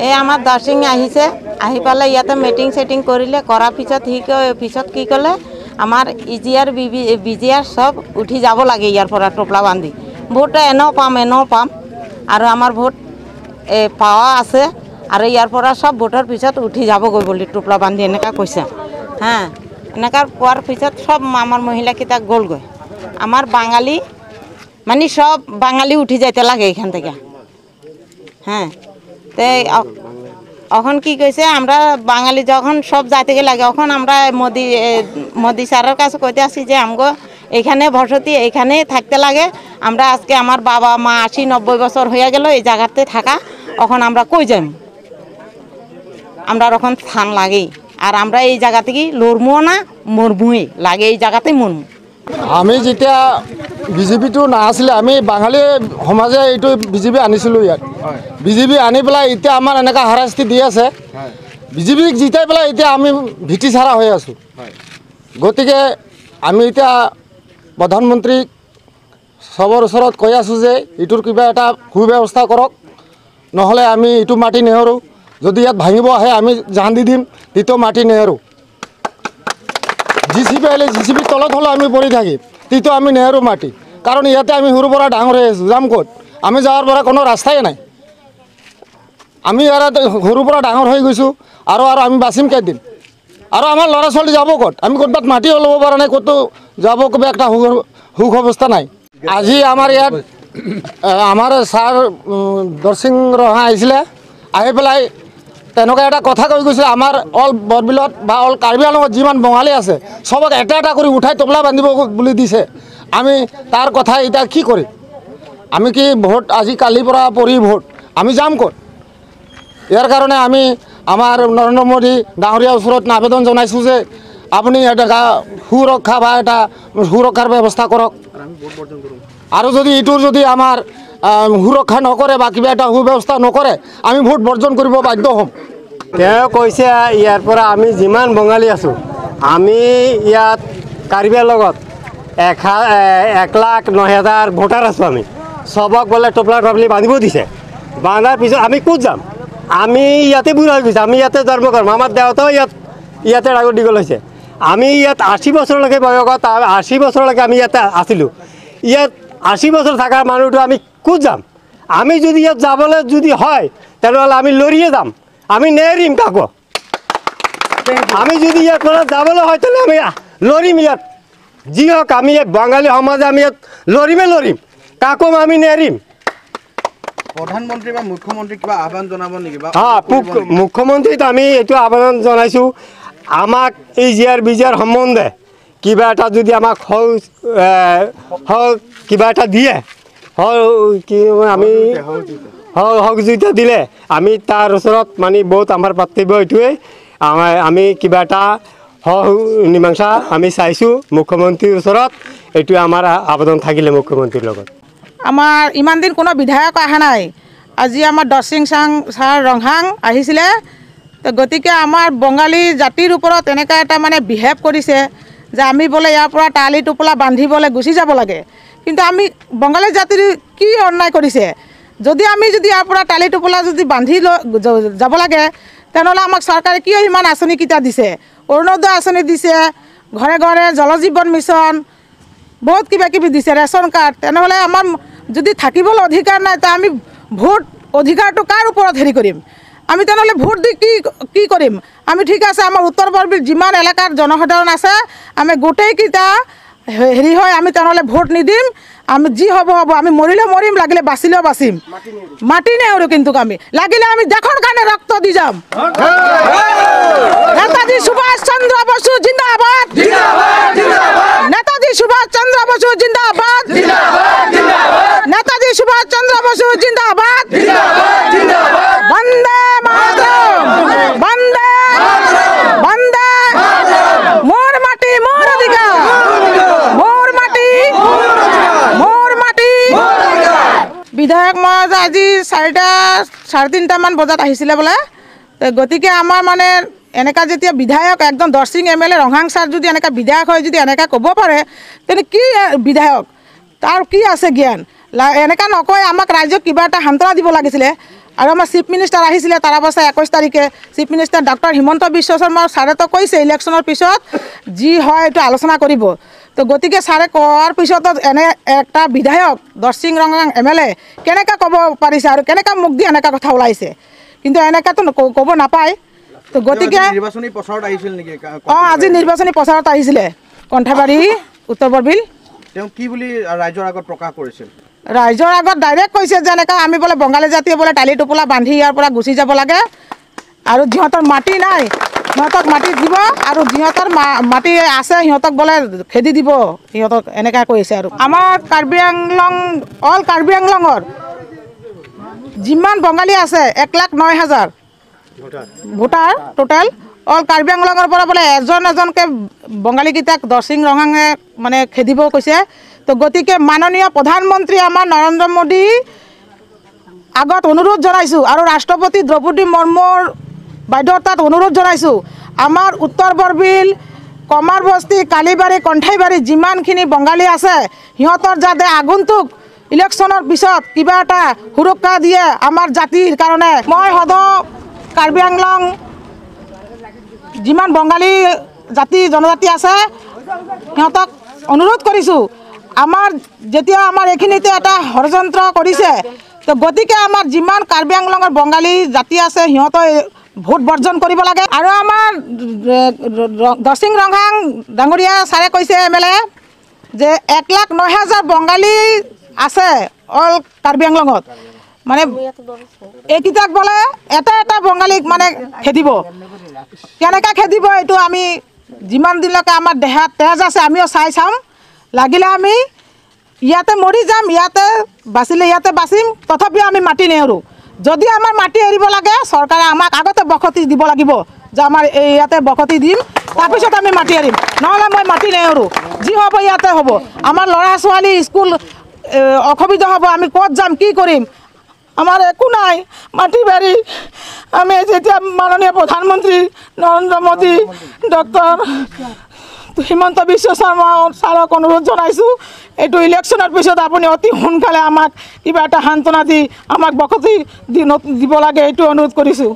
এই আমাৰ দৰচিং আহিছে, আহি পেলাই ইয়াতে মিটিং চেটিং কৰিলে। কৰাৰ পিছত সি পিছত কি ক'লে, আমাৰ E G R B G R চব উঠি যাব লাগে ইয়াৰ পৰা টোপলা বান্ধি। ভোট এনেও পাম, এনেও পাম, আৰু আমাৰ ভোট পাৱা আছে, আৰু ইয়াৰ পৰা চব ভোটৰ পিছত উঠি যাবগৈ বুলি টোপলা বান্ধি এনেকুৱা কৈছে। হা, এনেকুৱা কোৱাৰ পিছত চব আমাৰ মহিলাকেইটা গ'লগৈ। আমাৰ বাঙালী মানে সব বাঙালি উঠি যাইতে লাগে এখান থেকে। হ্যাঁ, তে এখন কি কইছে, আমরা বাঙালি যখন সব যাইতে লাগে এখন আমরা মোদি মোদি স্যারের কাছে কইতে আসি যে আমগো এখানে বসতি, এখানে থাকতে লাগে। আমরা আজকে আমার বাবা মা 80-90 বছর হয়ে গেল এই জায়গাতে থাকা, এখন আমরা কই যাই? আমরা এখন স্থান লাগেই, আর আমরা এই জায়গা থেকে লড়মুও না, মরমুই লাগে, এই জায়গাতেই মরমু। আমি যেতিয়া বিজেপিটো নাছিলে, আমি বাঙালী সমাজে এইটো বিজেপি আনিছিলোঁ। ইয়াত বিজেপি আনি পেলাই এতিয়া আমাৰ এনেকুৱা হাৰাশাস্তি দি আছে। বিজেপিক জিতাই পেলাই এতিয়া আমি ভীতি চাৰা হৈ আছোঁ। গতিকে আমি এতিয়া প্ৰধানমন্ত্ৰীক চবৰ ওচৰত কৈ আছোঁ যে এইটোৰ কিবা এটা সুব্যৱস্থা কৰক, নহ'লে আমি এইটো মাটি নেহেৰোঁ। যদি ইয়াত ভাঙিব আহে আমি জান দি দিম, তেতিয়াও মাটি নেহেৰোঁ। জি চি পি আহিলে জি চি পিৰ তলত হ'লেও আমি পৰি থাকিম, তেতিয়াও আমি নেহেৰোঁ মাটি। কাৰণ ইয়াতে আমি সৰুৰ পৰা ডাঙৰ হৈ আছোঁ, যাম ক'ত? আমি যোৱাৰ পৰা কোনো ৰাস্তাই নাই। আমি ইয়াত সৰুৰ পৰা ডাঙৰ হৈ গৈছোঁ, আৰু আৰু আমি বাচিম কেইদিন? আৰু আমাৰ ল'ৰা ছোৱালী যাব ক'ত? আমি ক'ৰবাত মাটিও ল'ব পৰা নাই, ক'তো যাব কিবা এটা সুখ অৱস্থা নাই। আজি আমাৰ ইয়াত আমাৰ ছাৰ দৰচিং ৰহা আহিছিলে, আহি পেলাই তেনেকুৱা এটা কথা কৈ গৈছিলে, আমাৰ অল বৰবিলত বা অল কাৰ্বি আংলঙত যিমান বঙালী আছে চবক এটা এটা কৰি উঠাই টোপলা বান্ধিব বুলি দিছে। আমি তাৰ কথা এতিয়া কি কৰিম? আমি কি ভোট আজি কালিৰ পৰা পৰি ভোট আমি যাম ক'ত? ইয়াৰ কাৰণে আমি আমাৰ নৰেন্দ্ৰ মোদী ডাঙৰীয়াৰ ওচৰত আবেদন জনাইছোঁ যে আপুনি এটা সুৰক্ষা বা এটা সুৰক্ষাৰ ব্যৱস্থা কৰক। আৰু যদি এইটোৰ যদি আমাৰ সুৰক্ষা নকৰে বা কিবা এটা সুব্যৱস্থা নকৰে, আমি ভোট বৰ্জন কৰিব বাধ্য হ'ম। তেওঁ কৈছে ইয়াৰ পৰা আমি যিমান বঙালী আছোঁ, আমি ইয়াত কাৰ্বি আংলঙত 1,09,000 ভোটাৰ আছোঁ। আমি চবক বোলে টোপলা টোপলি বান্ধিব দিছে। বান্ধাৰ পিছত আমি ক'ত যাম? আমি ইয়াতে বুঢ়া হৈ গৈছোঁ, আমি ইয়াতে জন্ম কৰিম, আমাৰ দেউতাও ইয়াতে ডাঙৰ দীঘল হৈছে। আমি ইয়াত 80 বছৰলৈকে বয়সত, 80 বছৰলৈকে আমি ইয়াতে আছিলোঁ। ইয়াত 80 বছৰ থকা মানুহটো আমি ক'ত যাম? আমি যদি ইয়াত যাবলৈ যদি হয় তেনেহ'লে আমি লৰিয়ে যাম, আমি নেৰিম কাকো। আমি যদি ইয়াত পৰা যাবলৈ হয় তেনেহ'লে আমি লৰিম। ইয়াত যি হওক আমি ইয়াত বাঙালী সমাজে আমি ইয়াত লৰিমে লৰিম, কাকো আমি নেৰিম। প্ৰধানমন্ত্ৰী বা মুখ্যমন্ত্ৰী কিবা আহ্বান জনাব নেকি? হা, মুখ্যমন্ত্ৰীত আমি এইটো আহ্বান জনাইছোঁ, আমাক এই G R B G R সম্বন্ধে কিবা এটা যদি আমাক কিবা এটা দিয়ে, কি আমি সহযোগিতা দিলে আমি তাৰ ওচৰত মানে বহুত আমাৰ প্ৰাপ্তব্য এইটোৱেই। আমি কিবা এটা মীমাংসা আমি চাইছোঁ মুখ্যমন্ত্ৰীৰ ওচৰত, এইটোৱে আমাৰ আবেদন থাকিলে মুখ্যমন্ত্ৰীৰ লগত। আমাৰ ইমান দিন কোনো বিধায়ক অহা নাই, আজি আমাৰ দৰচিং ছাৰ ৰংহাং আহিছিলে। তো গতিকে আমাৰ বঙালী জাতিৰ ওপৰত এনেকুৱা এটা মানে বিহেভ কৰিছে যে আমি বোলে ইয়াৰ পৰা টালি টোপোলা বান্ধিবলৈ গুচি যাব লাগে। কিন্তু আমি বঙালী জাতিৰ কি অন্যায় কৰিছে? যদি আমি যদি ইয়াৰ পৰা টালি টোপোলা যদি বান্ধি যাব লাগে, তেনেহ'লে আমাক চৰকাৰে কিয় ইমান আঁচনিকেইটা দিছে? অৰুণোদয় আঁচনি দিছে, ঘৰে ঘৰে জল জীৱন মিছন, বহুত কিবা কিবি দিছে, ৰেচন কাৰ্ড। তেনেহ'লে আমাৰ যদি থাকিবলৈ অধিকাৰ নাই, তো আমি ভোট অধিকাৰটো কাৰ ওপৰত হেৰি কৰিম? আমি তেনেহ'লে ভোট দি কি কি কৰিম? আমি ঠিক আছে, আমাৰ উত্তৰ বৰবিল যিমান এলেকাৰ জনসাধাৰণ আছে, আমি গোটেইকেইটা হেৰি হয়, আমি তেনেহ'লে ভোট নিদিম। আমি যি হ'ব হ'ব, আমি মৰিলেও মৰিম, লাগিলে বাচিলেও বাচিম, মাটি নেহেৰো। কিন্তু আমি লাগিলে আমি দেশৰ কাৰণে ৰক্ত দি যাম। নেতাজী সুভাষ চন্দ্ৰ বসু জিন্দাবাদ, নেতাজী সুভাষ চন্দ্ৰ বসু জিন্দাবাদ, নেতাজী সুভাষ চন্দ্ৰ বসু জিন্দাবাদ। বন্দে মাতরম, বন্দে বন্দে। মোর মাটি মোর অধিকার, মোর মাটি মোর মাটি। বিধায়ক মহাশয় আজি 4টা সাড়ে তিনিটামান বজাত আহিছিলে বোলে। গতিকে আমাৰ মানে এনেকুৱা যেতিয়া বিধায়ক একদম দৰচিং এম এল এ ৰংহাং ছাৰ যদি এনেকুৱা বিধায়ক হয়, যদি এনেকুৱা ক'ব পাৰে, তেনে কি বিধায়ক, তাৰ কি আছে জ্ঞান? এনেকুৱা নকয়, আমাক ৰাইজক কিবা এটা সান্তনা দিব লাগিছিলে। আৰু আমাৰ চিফ মিনিষ্টাৰ আহিছিলে তাৰ অৱস্থা 21 তাৰিখে, chief minister doctor Himanta Biswa Sarma ছাৰেতো কৈছে ইলেকশ্যনৰ পিছত যি হয় এইটো আলোচনা কৰিব। তো গতিকে ছাৰে কোৱাৰ পিছতো এনে এটা বিধায়ক দৰচিং ৰংহাং MLA কেনেকৈ ক'ব পাৰিছে আৰু কেনেকৈ মুখ দি এনেকুৱা কথা ওলাইছে, কিন্তু এনেকুৱাতো ক'ব নাপায়। তো গতিকে নিৰ্বাচনী প্ৰচাৰত আহিছিল নেকি? অঁ, আজি নিৰ্বাচনী প্ৰচাৰত আহিছিলে কণ্ঠাবাৰী উত্তৰ বৰবিল। তেওঁ কি বুলি ৰাইজৰ আগত প্ৰকাশ কৰিছিল? ৰাইজৰ আগত ডাইৰেক্ট কৈছে যে এনেকৈ আমি বোলে বঙালী জাতিয়ে বোলে টালি টোপোলা বান্ধি ইয়াৰ পৰা গুচি যাব লাগে, আৰু যিহঁতৰ মাটি নাই সিহঁতক মাটি দিব, আৰু যিহঁতৰ মাটি আছে সিহঁতক বোলে খেদি দিব, সিহঁতক এনেকৈ কৈছে। আৰু আমাৰ কাৰ্বি আংলং অল কাৰ্বি আংলঙৰ যিমান বঙালী আছে 1,09,000 ভোটাৰ টোটেল, অল কাৰ্বি আংলঙৰ পৰা বোলে এজন এজনকৈ বঙালীকেইটাক দৰচিং ৰংহাঙে মানে খেদিব কৈছে। তো গতিকে মাননীয় প্ৰধানমন্ত্ৰী আমাৰ নৰেন্দ্ৰ মোদী আগত অনুৰোধ জনাইছোঁ, আৰু ৰাষ্ট্ৰপতি দ্ৰৌপদী মুৰ্মুৰ বাইদেউৰ তাত অনুৰোধ জনাইছোঁ, আমাৰ উত্তৰ বৰবিল, কমাৰবস্তি, কালিবাৰী, কণ্ঠাইবাৰী যিমানখিনি বঙালী আছে সিহঁতৰ যাতে আগন্তুক ইলেকশ্যনৰ পিছত কিবা এটা সুৰক্ষা দিয়ে আমাৰ জাতিৰ কাৰণে। মই সদৌ কাৰ্বি আংলং যিমান বঙালী জাতি জনজাতি আছে সিহঁতক অনুৰোধ কৰিছোঁ, আমাৰ যেতিয়া আমাৰ এইখিনিতে এটা ষড়যন্ত্ৰ কৰিছে, তো গতিকে আমাৰ যিমান কাৰ্বি আংলঙৰ বঙালী জাতি আছে সিহঁতে ভোট বৰ্জন কৰিব লাগে। আৰু আমাৰ দৰচিং ৰংহাং ডাঙৰীয়া ছাৰে কৈছে MLA যে 1,09,000 বঙালী আছে অল কাৰ্বি আংলঙত, মানে এইকেইটাক বোলে এটা এটা বঙালীক মানে খেদিব। কেনেকৈ খেদিব এইটো আমি যিমান দিনলৈকে আমাৰ দেহাত তেজ আছে আমিও চাই চাম, লাগিলে আমি ইয়াতে মৰি যাম, ইয়াতে বাচিলে ইয়াতে বাচিম, তথাপিও আমি মাটি নেৰো। যদি আমাৰ মাটি এৰিব লাগে চৰকাৰে আমাক আগতে বসতি দিব লাগিব, যে আমাৰ এই ইয়াতে বসতি দিম, তাৰপিছত আমি মাটি এৰিম, নহ'লে মই মাটি নেৰো, যি হ'ব ইয়াতে হ'ব। আমাৰ ল'ৰা ছোৱালী স্কুল অসুবিধা হ'ব, আমি ক'ত যাম কি কৰিম, আমাৰ একো নাই মাটি বাৰী। আমি যেতিয়া মাননীয় প্ৰধানমন্ত্ৰী নৰেন্দ্ৰ মোদী, ডক্টৰ হিমন্ত বিশ্ব শৰ্মা ছাৰক অনুৰোধ জনাইছোঁ, এইটো ইলেকশ্যনৰ পিছত আপুনি অতি সোনকালে আমাক কিবা এটা সান্তনা দি আমাক বসতি দিব লাগে, এইটো অনুৰোধ কৰিছোঁ।